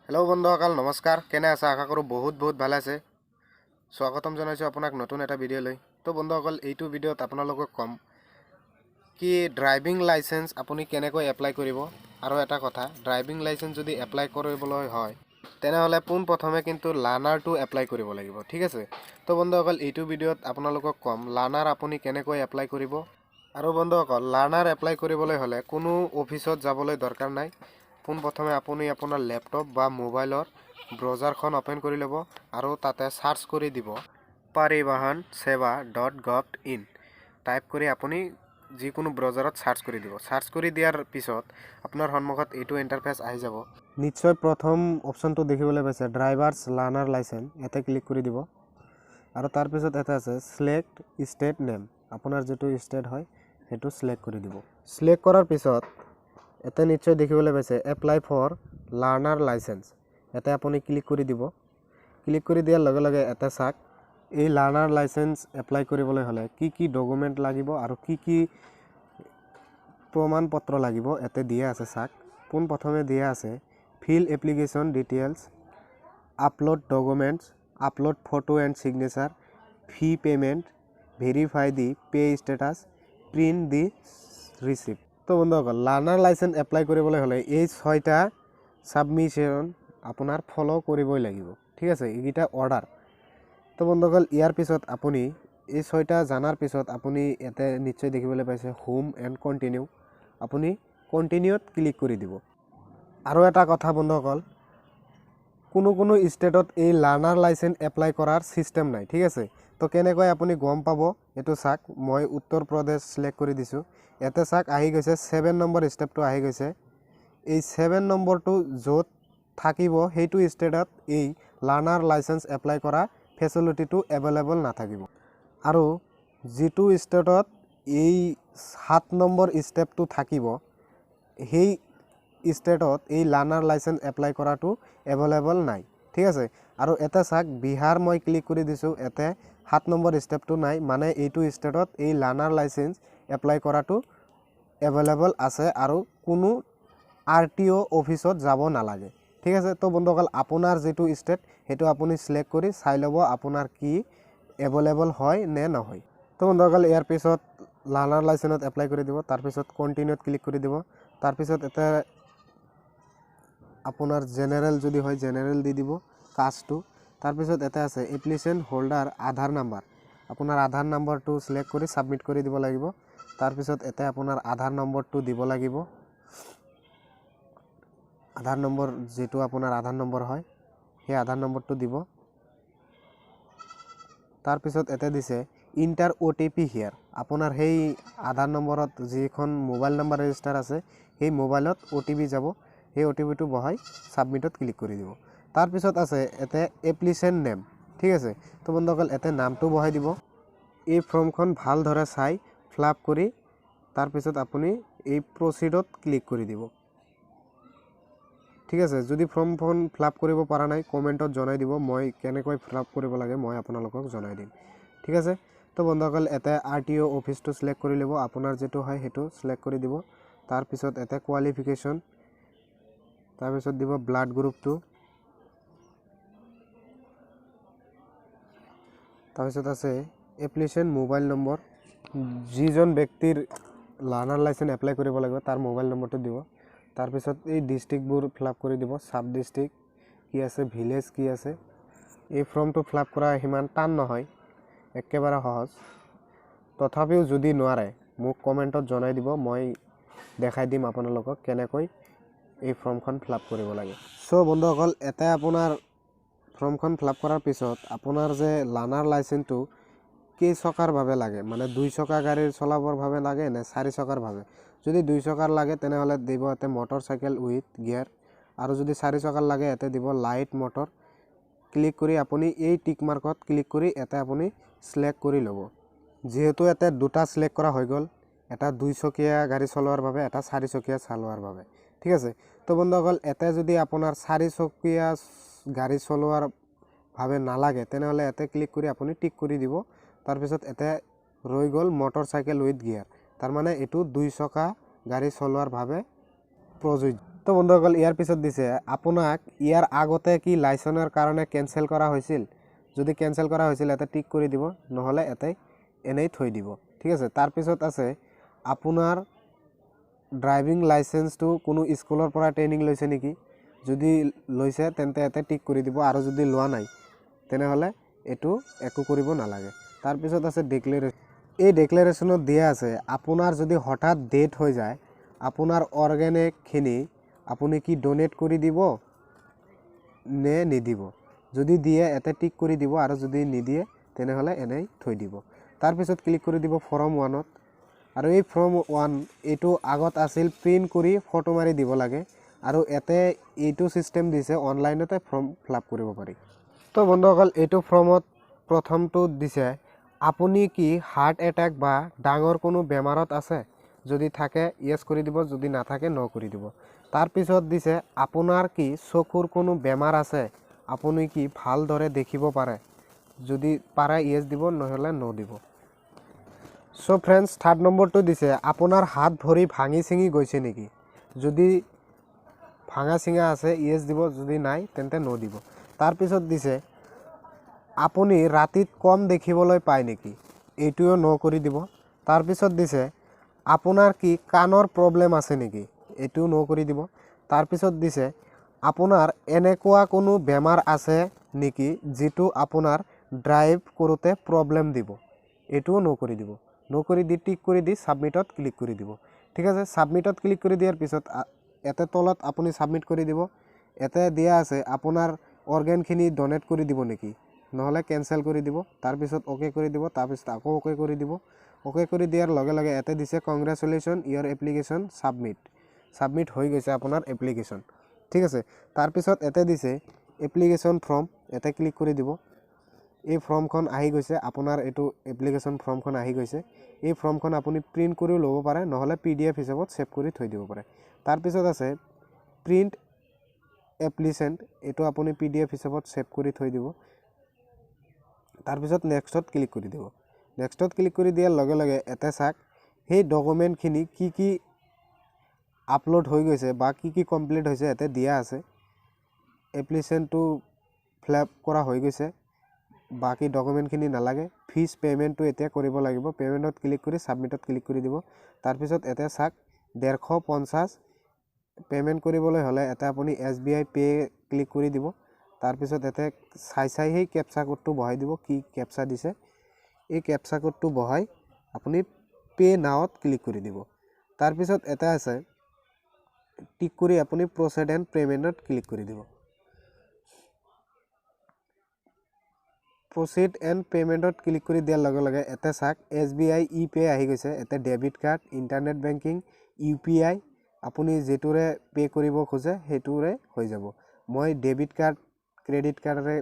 Hello' বন্ধুসকল, নমস্কাৰ। কেনে আছে? আশা কৰোঁ বহুত বহুত ভালে আছে। স্বাগতম জনাইছোঁ আপোনাক নতুন এটা ভিডিঅ' লৈ। তো বন্ধুসকল, এইটো ভিডিঅ'ত আপোনালোকক ক'ম কি ড্ৰাইভিং লাইচেঞ্চ আপুনি কেনেকৈ এপ্লাই কৰিব। আৰু এটা কথা, ড্ৰাইভিং লাইচেঞ্চ যদি এপ্লাই কৰিবলৈ হয়, তেনেহ'লে পোনপ্ৰথমে কিন্তু লাৰ্ণাৰটো এপ্লাই কৰিব লাগিব, ঠিক আছে? তো বন্ধুসকল, এইটো ভিডিঅ'ত আপোনালোকক ক'ম লাৰ্ণাৰ আপুনি কেনেকৈ এপ্লাই কৰিব। আৰু বন্ধুসকল, লাৰ্ণাৰ এপ্লাই কৰিবলৈ হ'লে কোনো অফিচত যাবলৈ দৰকাৰ নাই। পোনপ্ৰথমে আপুনি আপোনাৰ লেপটপ বা মোবাইলৰ ব্ৰাউজাৰখন অ'পেন কৰি ল'ব আৰু তাতে চাৰ্চ কৰি দিব parivahanseva.gov.in। Type কৰি আপুনি যিকোনো ব্ৰাউজাৰত চাৰ্চ কৰি দিব। চাৰ্চ কৰি দিয়াৰ পিছত আপোনাৰ সন্মুখত এইটো ইণ্টাৰফেচ আহি যাব। নিশ্চয় প্ৰথম অপশ্যনটো দেখিবলৈ পাইছে, ড্ৰাইভাৰ্ছ লাৰ্ণাৰ লাইচেঞ্চ। ইয়াতে ক্লিক কৰি দিব আৰু তাৰপিছত এটা আছে চিলেক্ট ষ্টেট নেম। আপোনাৰ যিটো ষ্টেট হয়, সেইটো চিলেক্ট কৰি দিব। চিলেক্ট কৰাৰ পিছত ইয়াতে নিশ্চয় দেখিবলৈ পাইছে এপ্লাই ফৰ লাৰ্ণাৰ লাইচেঞ্চ। ইয়াতে আপুনি ক্লিক কৰি দিব। ক্লিক কৰি দিয়াৰ লগে লগে এটা চাওক, এই লাৰ্ণাৰ লাইচেঞ্চ এপ্লাই কৰিবলৈ হ'লে কি কি ডকুমেণ্ট লাগিব আৰু কি কি প্ৰমাণ পত্ৰ লাগিব, ইয়াতে দিয়া আছে। চাওক, পোনপ্ৰথমে দিয়া আছে fill application details, upload documents, upload photo and signature, fee payment, verify the pay status, print the receipt। তো বন্ধুসকল, লাৰ্ণাৰ লাইচেঞ্চ এপ্লাই কৰিবলৈ হ'লে এই ছয়টা ছাবমিশ্যন আপোনাৰ ফ'ল' কৰিবই লাগিব, ঠিক আছে? এইকেইটা অৰ্ডাৰ। তো বন্ধুসকল, ইয়াৰ পিছত আপুনি এই ছয়টা জনাৰ পিছত আপুনি ইয়াতে নিশ্চয় দেখিবলৈ পাইছে হোম এণ্ড কণ্টিনিউ। আপুনি কণ্টিনিউত ক্লিক কৰি দিব। আৰু এটা কথা বন্ধুসকল, কোনো কোনো ষ্টেটত এই লাৰ্ণাৰ লাইচেঞ্চ এপ্লাই কৰাৰ ছিষ্টেম নাই, ঠিক আছে? তো কেনেকৈ আপুনি গম পাব, এইটো চাওক। মই উত্তৰ প্ৰদেশ চিলেক্ট কৰি দিছোঁ। ইয়াতে চাওক, আহি গৈছে, 7 নম্বৰ ষ্টেপটো আহি গৈছে। এই 7 নম্বৰটো য'ত থাকিব, সেইটো ষ্টেটত এই লাৰ্ণাৰ লাইচেঞ্চ এপ্লাই কৰা ফেচিলিটিটো এভেইলেবল নাথাকিব। আৰু যিটো ষ্টেটত এই 7 নম্বৰ ষ্টেপটো থাকিব, সেই ষ্টেটত এই লাৰ্ণাৰ লাইচেঞ্চ এপ্লাই কৰাটো এভেইলেবল নাই, ঠিক আছে? আৰু এটা চাওক, বিহাৰ মই ক্লিক কৰি দিছোঁ। ইয়াতে 7 নম্বৰ ষ্টেপটো নাই, মানে এইটো ষ্টেটত এই লাৰ্ণাৰ লাইচেঞ্চ এপ্লাই কৰাটো এভেইলেবল আছে আৰু কোনো আৰটিঅ' অফিচত যাব নালাগে, ঠিক আছে? তো বন্ধুসকল, আপোনাৰ যিটো ষ্টেট, সেইটো আপুনি চিলেক্ট কৰি চাই ল'ব আপোনাৰ কি এভেইলেবল হয় নে নহয়। তো বন্ধুসকল, ইয়াৰ পিছত লাৰ্ণাৰ লাইচেঞ্চত এপ্লাই কৰি দিব। তাৰপিছত কণ্টিনিউত ক্লিক কৰি দিব। তাৰপিছত এটা আপোনাৰ জেনেৰেল যদি হয়, জেনেৰেল দি দিব কাষ্টটো। তাৰপিছত এটা আছে এপ্লিকেশ্যন হোল্ডাৰ আধাৰ নাম্বাৰ। আপোনাৰ আধাৰ নাম্বাৰটো চিলেক্ট কৰি ছাবমিট কৰি দিব লাগিব। তাৰপিছত ইয়াতে আপোনাৰ আধাৰ নম্বৰটো দিব লাগিব। আধাৰ নম্বৰ, যিটো আপোনাৰ আধাৰ নম্বৰ হয়, সেই আধাৰ নম্বৰটো দিব। তাৰপিছত ইয়াতে দিছে ইণ্টাৰ অ'টিপি হিয়াৰ। আপোনাৰ সেই আধাৰ নম্বৰত যিখন মোবাইল নাম্বাৰ ৰেজিষ্টাৰ আছে, সেই মোবাইলত অ'টিপি যাব। সেই অ'টিপিটো বহাই ছাবমিটত ক্লিক কৰি দিব। তাৰপিছত আছে ইয়াতে এপ্লিকেশ্যন নেম, ঠিক আছে? তো বন্ধুসকল, ইয়াতে নামটো বহাই দিব। এই ফৰ্মখন ভালদৰে চাই ফিল আপ কৰি তাৰপিছত আপুনি এই প্ৰচিডত ক্লিক কৰি দিব, ঠিক আছে? যদি ফৰ্মখন ফিল আপ কৰিব পৰা নাই, কমেণ্টত জনাই দিব। মই কেনেকৈ ফিল আপ কৰিব লাগে, মই আপোনালোকক জনাই দিম, ঠিক আছে? তো বন্ধুসকল, ইয়াতে আৰটিঅ' অফিচটো চিলেক্ট কৰি ল'ব। আপোনাৰ যিটো হয়, সেইটো চিলেক্ট কৰি দিব। তাৰপিছত ইয়াতে কোৱালিফিকেশ্যন, তাৰপিছত দিব ব্লাড গ্ৰুপটো। তাৰপিছত আছে এপ্লিকেশ্যন মোবাইল নম্বৰ। যিজন ব্যক্তিৰ লাৰ্ণাৰ লাইচেঞ্চ এপ্লাই কৰিব লাগিব, তাৰ মোবাইল নম্বৰটো দিব। তাৰপিছত এই ডিষ্ট্ৰিক্টবোৰ ফিল আপ কৰি দিব, চাব ডিষ্ট্ৰিক্ট কি আছে, ভিলেজ কি আছে। এই ফৰ্মটো ফিল আপ কৰা সিমান টান নহয়, একেবাৰে সহজ। তথাপিও যদি নোৱাৰে, মোক কমেণ্টত জনাই দিব। মই দেখাই দিম আপোনালোকক কেনেকৈ এই ফৰ্মখন ফিল আপ কৰিব লাগে। চ' বন্ধুসকল, এটা আপোনাৰ ফৰ্মখন ফিল আপ কৰাৰ পিছত আপোনাৰ যে লাৰ্ণাৰ লাইচেঞ্চটো কেই চকাৰ বাবে লাগে, মানে দুই চকা গাড়ীৰ চলাবৰ বাবে লাগে নে চাৰি চকাৰ বাবে। যদি দুই চকাৰ লাগে, তেনেহ'লে দিব ইয়াতে মটৰ চাইকেল উইথ গিয়াৰ আৰু যদি চাৰি চকাৰ লাগে, ইয়াতে দিব লাইট মটৰ। ক্লিক কৰি আপুনি এই টিক মাৰ্কত ক্লিক কৰি ইয়াতে আপুনি চিলেক্ট কৰি ল'ব। যিহেতু ইয়াতে দুটা চিলেক্ট কৰা হৈ গ'ল, এটা দুইচকীয়া গাড়ী চলোৱাৰ বাবে, এটা চাৰিচকীয়া চলোৱাৰ বাবে, ঠিক আছে? তো বন্ধুসকল, ইয়াতে যদি আপোনাৰ চাৰিচকীয়া গাড়ী চলোৱাৰ বাবে নালাগে, তেনেহ'লে ইয়াতে ক্লিক কৰি আপুনি টিক কৰি দিব। তাৰপিছত ইয়াতে ৰৈ গ'ল মটৰ চাইকেল উইথ গিয়াৰ, তাৰমানে এইটো দুই চকা গাড়ী চলোৱাৰ বাবে প্ৰযোজ্য। তো বন্ধুসকল, ইয়াৰ পিছত দিছে আপোনাক ইয়াৰ আগতে কি লাইচেঞ্চৰ কাৰণে কেঞ্চেল কৰা হৈছিল? যদি কেঞ্চেল কৰা হৈছিল, ইয়াতে টিক কৰি দিব, নহ'লে ইয়াতে এনেই থৈ দিব। ঠিক আছে। তাৰপিছত আছে আপোনাৰ ড্ৰাইভিং লাইচেঞ্চটো কোনো স্কুলৰ পৰা ট্ৰেইনিং লৈছে নেকি? যদি লৈছে, তেন্তে ইয়াতে টিক কৰি দিব আৰু যদি লোৱা নাই, তেনেহ'লে এইটো একো কৰিব নালাগে। তাৰপিছত আছে ডিক্লেৰেশ্যন। এই ডিক্লেৰেশ্যনত দিয়া আছে, আপোনাৰ যদি হঠাৎ ডেথ হৈ যায়, আপোনাৰ অৰ্গেনিকখিনি আপুনি কি ডনেট কৰি দিব নে নিদিব? যদি দিয়ে, ইয়াতে টিক কৰি দিব আৰু যদি নিদিয়ে, তেনেহ'লে এনেই থৈ দিব। তাৰপিছত ক্লিক কৰি দিব ফৰ্ম 1ত। আৰু এই ফৰ্ম 1, এইটো আগত আছিল প্ৰিণ্ট কৰি ফটো মাৰি দিব লাগে আৰু ইয়াতে এইটো ছিষ্টেম দিছে, অনলাইনতে ফৰ্ম ফিল আপ কৰিব পাৰি। তো বন্ধুসকল, এইটো ফৰ্মত প্ৰথমটো দিছে, আপুনি কি হাৰ্ট এটেক বা ডাঙৰ কোনো বেমাৰত আছে? যদি থাকে, য়েছ কৰি দিব, যদি নাথাকে, ন কৰি দিব। তাৰপিছত দিছে, আপোনাৰ কি চকুৰ কোনো বেমাৰ আছে? আপুনি কি ভালদৰে দেখিব পাৰে? যদি পাৰে, য়েছ দিব, নহ'লে ন দিব। চ' ফ্ৰেণ্ডছ, থাৰ্ড নম্বৰটো দিছে, আপোনাৰ হাত ভৰি ভাঙি ছিঙি গৈছে নেকি? যদি ভাঙা চিঙা আছে, য়েছ দিব, যদি নাই, তেন্তে ন দিব। তাৰপিছত দিছে, আপুনি ৰাতিত কম দেখিবলৈ পায় নেকি? এইটোও ন কৰি দিব। তাৰপিছত দিছে, আপোনাৰ কি কাণৰ প্ৰব্লেম আছে নেকি? এইটোও ন কৰি দিব। তাৰপিছত দিছে, আপোনাৰ এনেকুৱা কোনো বেমাৰ আছে নেকি যিটো আপোনাৰ ড্ৰাইভ কৰোঁতে প্ৰব্লেম দিব? এইটোও ন কৰি দিব। ন কৰি দি টিক কৰি দি ছাবমিটত ক্লিক কৰি দিব। ঠিক আছে। ছাবমিটত ক্লিক কৰি দিয়াৰ পিছত ইয়াতে তলত আপুনি ছাবমিট কৰি দিব। ইয়াতে দিয়া আছে, আপোনাৰ অৰ্গেনখিনি ডনেট কৰি দিব নেকি, নহ'লে কেঞ্চেল কৰি দিব। তাৰপিছত অ'কে কৰি দিব। তাৰপিছত আকৌ অ'কে কৰি দিব। অ'কে কৰি দিয়াৰ লগে লগে ইয়াতে দিছে, "Congratulation, your application submit." Submit হৈ গৈছে আপোনাৰ এপ্লিকেশ্যন। ঠিক আছে। তাৰপিছত ইয়াতে দিছে এপ্লিকেশ্যন ফৰ্ম, ইয়াতে ক্লিক কৰি দিব। এই ফৰ্মখন আহি গৈছে আপোনাৰ, এইটো এপ্লিকেশ্যন ফৰ্মখন আহি গৈছে। এই ফৰ্মখন আপুনি প্ৰিণ্ট কৰিও ল'ব পাৰে, নহ'লে পিডিএফ হিচাপত ছেভ কৰি থৈ দিব পাৰে। তাৰপিছত আছে প্ৰিণ্ট এপ্লিচেণ্ট, এইটো আপুনি পিডিএফ হিচাপত ছেভ কৰি থৈ দিব। তাৰপিছত নেক্সটত ক্লিক কৰি দিব। নেক্সটত ক্লিক কৰি দিয়াৰ লগে লগে ইয়াতে চাওক, সেই ডকুমেণ্টখিনি কি কি আপলোড হৈ গৈছে বা কি কি কমপ্লিট হৈছে, ইয়াতে দিয়া আছে। এপ্লিকেশ্যনটো ফিল আপ কৰা হৈ গৈছে, বাকী ডকুমেণ্টখিনি নালাগে। ফিজ পে'মেণ্টটো এতিয়া কৰিব লাগিব। পে'মেণ্টত ক্লিক কৰি ছাবমিটত ক্লিক কৰি দিব। তাৰপিছত ইয়াতে চাওক, 150 পে'মেণ্ট কৰিবলৈ হ'লে ইয়াতে আপুনি এছবিআই পে' ক্লিক কৰি দিব। তাৰপিছত ইয়াতে চাই চাই সেই কেপচা কোডটো বহাই দিব। কি কেপচা দিছে, এই কেপচা কোডটো বহাই আপুনি পে' নাওত ক্লিক কৰি দিব। তাৰপিছত এটা আছে, টিক কৰি আপুনি প্ৰচেড এণ্ড পে'মেণ্টত ক্লিক কৰি দিব। প্ৰচিড এণ্ড পে'মেণ্টত ক্লিক কৰি দিয়াৰ লগে লগে ইয়াতে চাওক, এছবিআই ই পে' আহি গৈছে। ইয়াতে debit card, internet banking, UPI, আপুনি যিটোৰে পে' কৰিব খোজে, সেইটোৰে হৈ যাব। মই ডেবিট কাৰ্ড, ক্ৰেডিট কাৰ্ডেৰে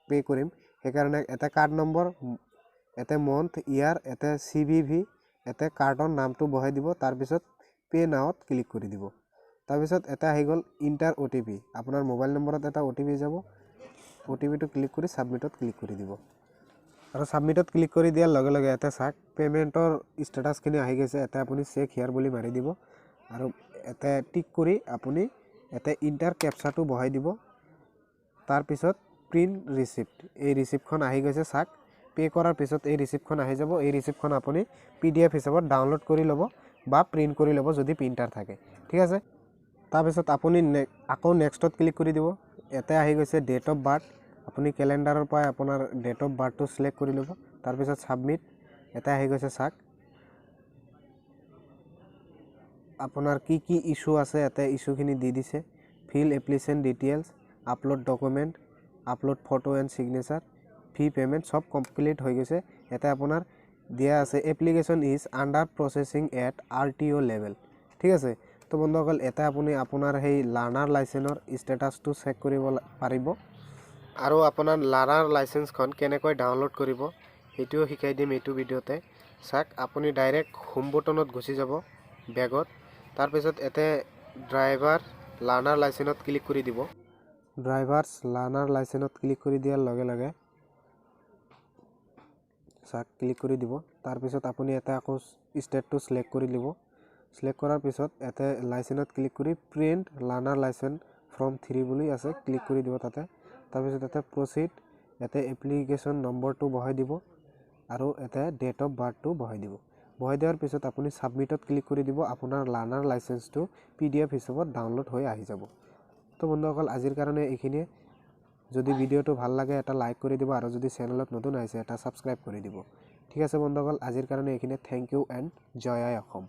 পে' কৰিম, সেইকাৰণে এটা কাৰ্ড নম্বৰ, ইয়াতে মন্থ, ইয়াৰ, ইয়াতে চিভিভি, ইয়াতে কাৰ্ডৰ নামটো বহাই দিব। তাৰপিছত পে' নাওত ক্লিক কৰি দিব। তাৰপিছত এটা আহি গ'ল ইণ্টাৰ অ'টিপি। আপোনাৰ মোবাইল নম্বৰত এটা অ'টিপি যাব। অ'টিপিটো ক্লিক কৰি ছাবমিটত ক্লিক কৰি দিব। আৰু ছাবমিটত ক্লিক কৰি দিয়াৰ লগে লগে ইয়াতে চাওক, পে'মেণ্টৰ ষ্টেটাছখিনি আহি গৈছে। ইয়াতে আপুনি চেক হিয়াৰ বুলি মাৰি দিব আৰু ইয়াতে টিক কৰি আপুনি ইয়াতে ইণ্টাৰ কেপচাটো বহাই দিব। তাৰপিছত প্ৰিণ্ট ৰিচিপ্ট, এই ৰিচিপ্টখন আহি গৈছে। চাওক, পে' কৰাৰ পিছত এই ৰিচিপ্টখন আহি যাব। এই ৰিচিপ্টখন আপুনি পিডিএফ হিচাপত ডাউনলোড কৰি ল'ব বা প্ৰিণ্ট কৰি ল'ব, যদি প্ৰিণ্টাৰ থাকে। ঠিক আছে। তাৰপিছত আপুনি আকৌ নেক্সটত ক্লিক কৰি দিব। ইয়াতে আহি গৈছে ডেট অফ বাৰ্থ। আপুনি কেলেণ্ডাৰৰ পৰাই আপোনাৰ ডেট অফ বাৰ্থটো চিলেক্ট কৰি ল'ব। তাৰপিছত ছাবমিট। ইয়াতে আহি গৈছে চাওক, আপোনাৰ কি কি ইছ্যু আছে, ইয়াতে ইছ্যুখিনি দি দিছে। Fill application details, upload document, upload photo and signature, fee payment, চব কমপ্লিট হৈ গৈছে। ইয়াতে আপোনাৰ দিয়া আছে, "Application is under processing at RTO level." ঠিক আছে। তো বন্ধুসকল, ইয়াতে আপুনি আপোনাৰ সেই লাৰ্ণাৰ লাইচেঞ্চৰ ষ্টেটাছটো চেক কৰিব পাৰিব আৰু আপোনাৰ লাৰ্ণাৰ লাইচেঞ্চখন কেনেকৈ ডাউনলোড কৰিব, সেইটোও শিকাই দিম এইটো ভিডিঅ'তে। চাওক, আপুনি ডাইৰেক্ট হোম বটনত গুচি যাব বেগত। তাৰপিছত ইয়াতে ড্ৰাইভাৰ লাৰ্ণাৰ লাইচেঞ্চত ক্লিক কৰি দিব। ড্ৰাইভাৰ্ছ লাৰ্ণাৰ লাইচেঞ্চত ক্লিক কৰি দিয়াৰ লগে লগে চাওক, ক্লিক কৰি দিব। তাৰপিছত আপুনি এটা আকৌ ষ্টেটটো চিলেক্ট কৰি দিব। চিলেক্ট কৰাৰ পিছত ইয়াতে লাইচেঞ্চত ক্লিক কৰি "Print learner licence form 3" বুলি আছে, ক্লিক কৰি দিব তাতে। তাৰপিছত ইয়াতে প্ৰচিড, ইয়াতে এপ্লিকেশ্যন নম্বৰটো বহাই দিব আৰু ইয়াতে ডেট অফ বাৰ্থটো বহাই দিব। বহাই দিয়াৰ পিছত আপুনি ছাবমিটত ক্লিক কৰি দিব। আপোনাৰ লাৰ্ণাৰ লাইচেঞ্চটো পিডিএফ হিচাপত ডাউনলোড হৈ আহি যাব। তো বন্ধুসকল, আজিৰ কাৰণে এইখিনিয়ে। যদি ভিডিঅ'টো ভাল লাগে, এটা লাইক কৰি দিব আৰু যদি চেনেলত নতুন আহিছে, এটা ছাবস্ক্ৰাইব কৰি দিব। ঠিক আছে বন্ধুসকল, আজিৰ কাৰণে এইখিনিয়ে। Thank U and Joy I Assam.